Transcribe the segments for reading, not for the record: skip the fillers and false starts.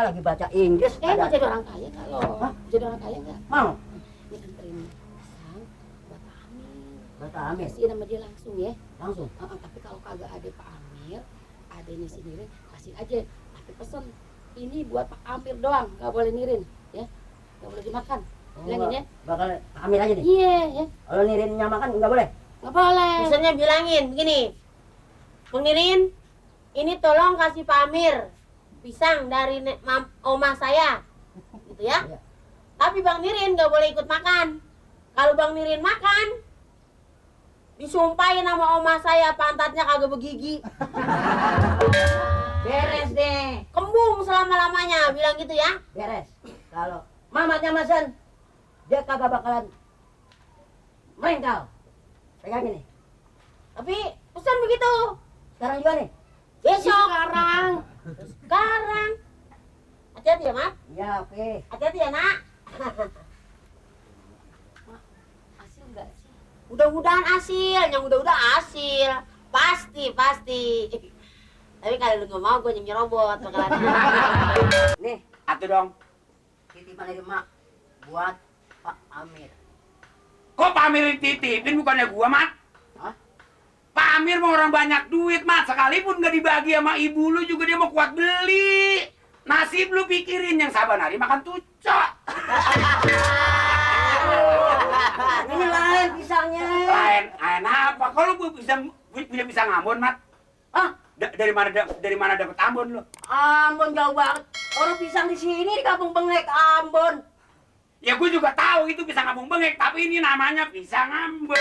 lagi baca Inggris. Mau jadi orang kaya nggak lo? Jadi orang kaya nggak? Mau. Ini anterin pisang buat Pak Amir. Buat Pak Amir? Kasihin sama dia langsung ya. Langsung? Tapi kalau kagak ada Pak Amir, adanya si Nirin, kasih aja. Tapi pesen, ini buat Pak Amir doang, nggak boleh Nirin. Ya, nggak boleh dimakan. Bilangin ya. Bakal Pak Amir aja nih? Iya, ya. Kalau Nirinnya makan nggak boleh? Nggak boleh. Pesennya bilangin begini, Bang Nirin, ini tolong kasih Pak Amir pisang dari omah saya, gitu ya. Iya. Tapi Bang Nirin nggak boleh ikut makan. Kalau Bang Nirin makan, disumpahin sama omah saya pantatnya kagak begigi. Beres deh. Kembung selama-lamanya, bilang gitu ya. Beres. Kalau mamatnya Masan, dia kagak bakalan mengkal. Pegang ini. Tapi pesan begitu. Sekarang juga nih. Besok. Sekarang. Hati-hati ya, Mak. Ya, oke. Hati-hati ya, Nak. Hasil nggak sih? Mudah-mudahan hasil, yang udah hasil. Pasti. Tapi kalau lu nggak mau, gue nyerobot bakalan. Nih, Atuh dong. titipan dari Mak buat Pak Amir. Kok Pak Amir dititipin bukannya gua, Mat? Hah? Pak Amir mau orang banyak duit, Mat. Sekalipun gak dibagi sama ibu lu juga dia mau kuat beli. Nasib lu pikirin, yang sabar hari makan tucok. Ini lain pisangnya. Lain apa? Kalau gua bisa ngambon, Mat. Ah, Dari mana dapet Ambon lu? Ambon jauh banget. Orang pisang di sini di Kampung Bengek, Ambon. Ya gue juga tahu itu pisang Kampung Bengek, tapi ini namanya pisang Ambon.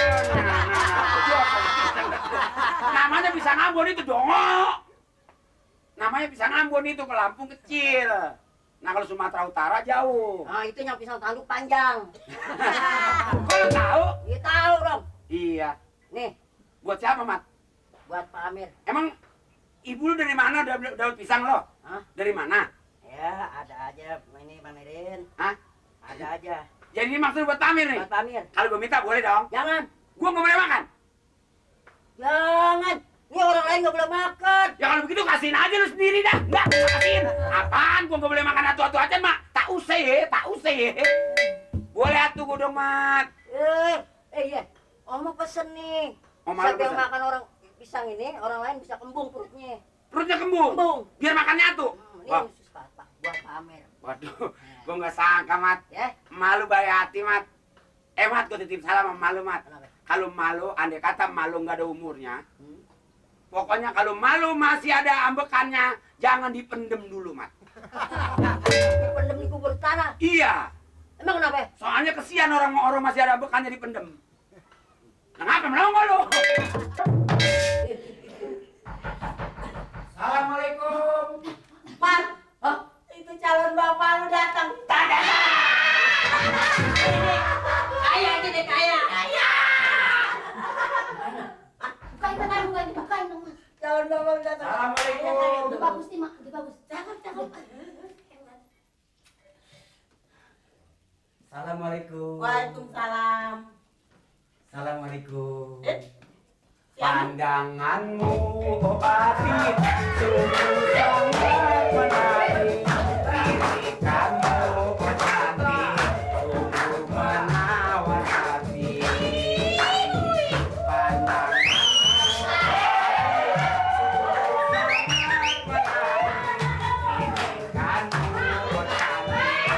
Namanya pisang Ambon itu dongo. Namanya pisang Ambon itu ke Lampung kecil. Nah kalau Sumatera Utara jauh. Nah, itu yang pisang tanduk panjang. Kok lu tahu? Iya tahu dong. Iya. Nih, Buat siapa, Mat? buat Pak Amir. Emang ibu lu dari mana dapat pisang lo? Hah? Dari mana? Ya, ada aja ini Bang Nirin. Hah? Ada aja. Jadi ini maksud buat Amir nih? Buat Pak Amir. Kalau gue minta boleh dong? Jangan. Gue nggak boleh makan? Jangan. Ini orang lain nggak boleh makan. Ya kalau begitu kasihin aja lu sendiri dah. Enggak, kasihin. Apaan? Gue nggak boleh makan atu-atu aja, Mak. Tak usah ya. Boleh atuh gue dong, Mat. Iya. Om mau pesen nih. Oma Siapa yang pesen? makan orang pisang ini, orang lain bisa kembung perutnya. Perutnya kembung? Kembung. Biar makannya atuh? Ini Wah. khusus buat Pak Amir. Waduh, gue nggak sangka, Mat. Ya. Malu baik hati, Mat. Mat, gue titip salam sama malu, Mat. Kenapa? Kalau malu, andai kata malu nggak ada umurnya, pokoknya kalau malu masih ada ambekannya, jangan dipendem dulu, Mat. Pendem di kubur tanah. Iya, Emang kenapa? soalnya kesian orang masih ada ambekannya dipendem. Nah, ngapa melongo lu? Assalamualaikum. Mat, itu calon bapak lu datang. Kaya aja deh, kaya. Bukain dong, Mas. Calon bapak lu datang. Assalamualaikum. Udah bagus nih, Mak. Udah bagus. Cakep. Assalamualaikum. Waalaikumsalam. Assalamualaikum. Pandanganmu, oh hati, sungguh sangat menarik. Lirikanmu, oh cantik, sungguh menawan hati. Pandanganmu, lirikanmu, oh cantik.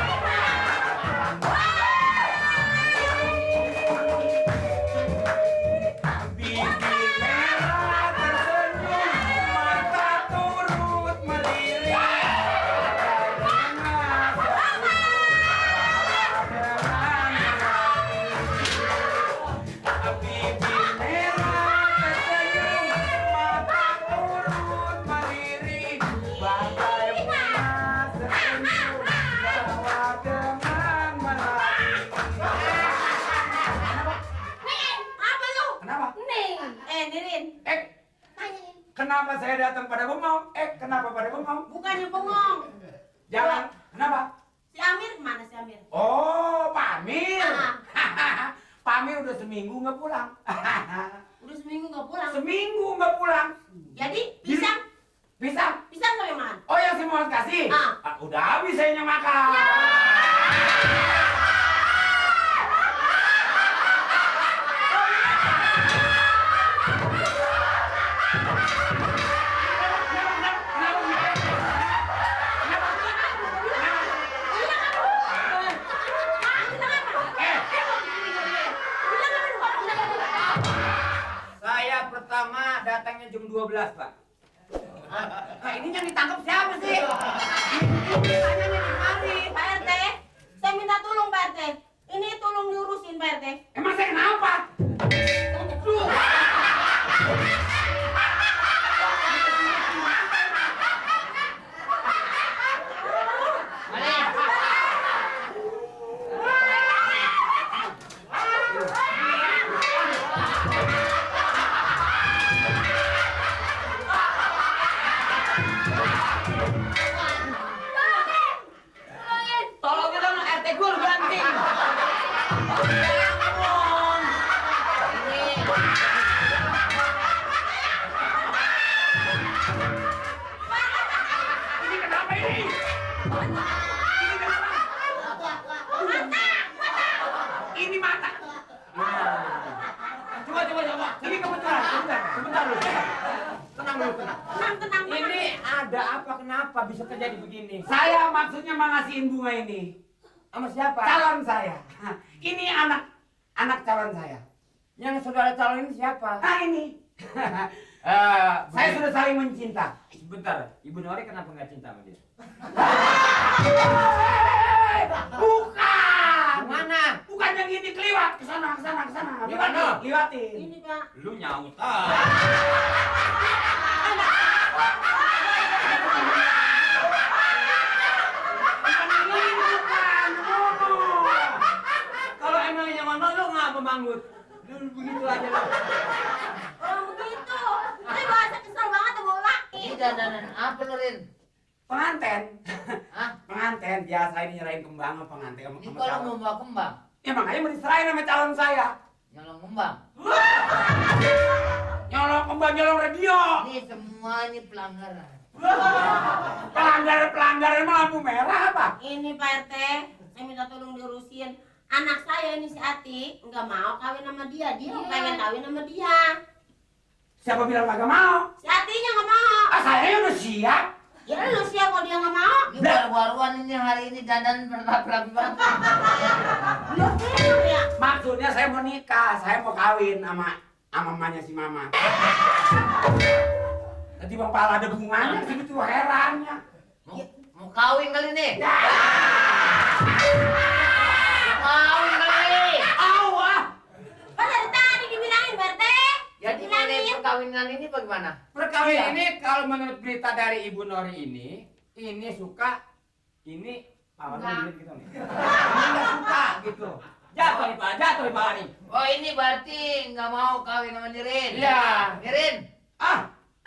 Bibir merah tersenyum, mata turut melirik. Bibir merah tersenyum, mata turut melirik. Bagaimana senyum bawa dengan menarik. Apa lu? Kenapa? Nirin. Kenapa saya datang pada bengong? Kenapa pada bengong? Bukan yang bengong. Jangan. Kenapa? Si Amir kemana si Amir? Oh, Pak Amir. Ah. Pak Amir udah seminggu nggak pulang. Udah seminggu nggak pulang. Seminggu nggak pulang. Jadi pisang Pisang. nggak yang makan? Oh, yang si Muhammad kasih? Ah. Udah habis saya yang makan. Saya pertama datangnya jam 12, Pak. Nah, ini yang ditangkap siapa sih? Tanyanya di mari. Pak RT, saya minta tolong Pak RT. Ini tolong diurusin Pak RT. Emang saya kenapa? Tolong dong RT gue lu ganti. Ini kenapa ini? Ini kenapa? Ini mata. Coba. Ini kebetulan. Sebentar lu. Tenang dulu, tenang. Tenang. Ini ada apa kenapa bisa terjadi begini? Saya maksudnya mau ngasihin bunga ini. Sama siapa? Calon saya. Ini anak calon saya. Yang saudara calon ini siapa? Nah ini. Saya sudah saling mencinta. Sebentar, Ibu Nori kenapa nggak cinta sama dia? Bukan. Mana? Bukan yang ini keliwat. Kesana. Gimana? Liwatin. Ini Pak. Lu nyaut. Kalau emang yang mana lu ngapa manggut? Lu begitu aja lu. Orang begitu. Saya bahasa kesel banget sama laki. Ini dandanan apa lu, Rin? Penganten. Hah? Penganten biasa ini nyerahin kembang sama pengantin sama Ini sama kalau calon. mau bawa kembang, Ya makanya mau diserahin sama calon saya. nyolong kembang. Nyolong kembang, nyolong radio. Ini semua ini pelanggaran. Pelanggar emang lampu merah apa? Ini Pak RT, saya minta tolong diurusin. Anak saya ini si Ati nggak mau kawin sama dia. Dia pengen kawin sama dia. Siapa bilang kagak mau? Si Atinya nggak mau. Saya udah siap. Ya lu siap kalau dia nggak mau. Ini baru-baruan ini hari ini dandan berlap-lap banget. Lu siap ya. Maksudnya saya mau nikah, saya mau kawin sama mamanya si Mama. Tadi bang pala ada bunganya, segitu herannya. Mau kawin kali nih. Ya, Mau kawin kali. awah. Pak dari tadi dibilangin Pak RT. Jadi mana perkawinan ini bagaimana? Perkawinan ini kalau menurut berita dari Ibu Nori ini suka, ini awalnya gitu nih. Ini nggak suka gitu. Jatuh nih Pak nih. Oh ini berarti nggak mau kawin sama Nirin. Iya. Nirin.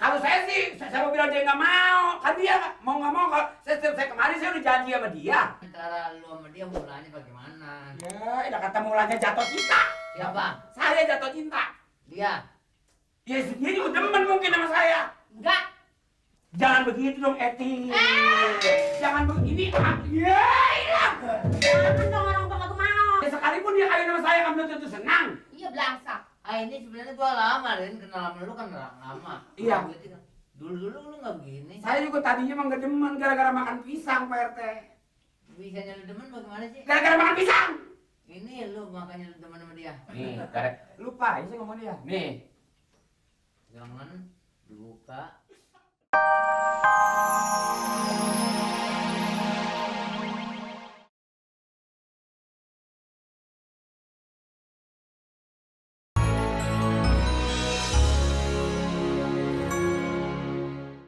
Kalau saya sih, saya mau bilang dia nggak mau. Kan dia mau nggak mau. Kalau saya kemarin saya udah janji sama dia. Antara lu sama dia mulanya bagaimana? Ya, udah kata mulanya jatuh cinta. Siapa? Saya jatuh cinta. Dia. Ya dia juga demen mungkin sama saya. Enggak. Jangan begitu dong, Eti. Jangan begini. Ya. Jangan dong orang tua nggak mau. Ya sekalipun dia kawin sama saya kan belum tentu senang. Iya belangsak. Ini sebenarnya gua lama, Rin. Kenal sama lu kan lama. Iya. Dulu lu nggak begini. Saya juga tadinya emang gak demen gara-gara makan pisang, Pak RT. Bisanya lu demen bagaimana sih? Gara-gara makan pisang. Ini lu makanya lu demen sama dia. Nih, karek lupa, saya ngomong dia. Nih, Jangan dibuka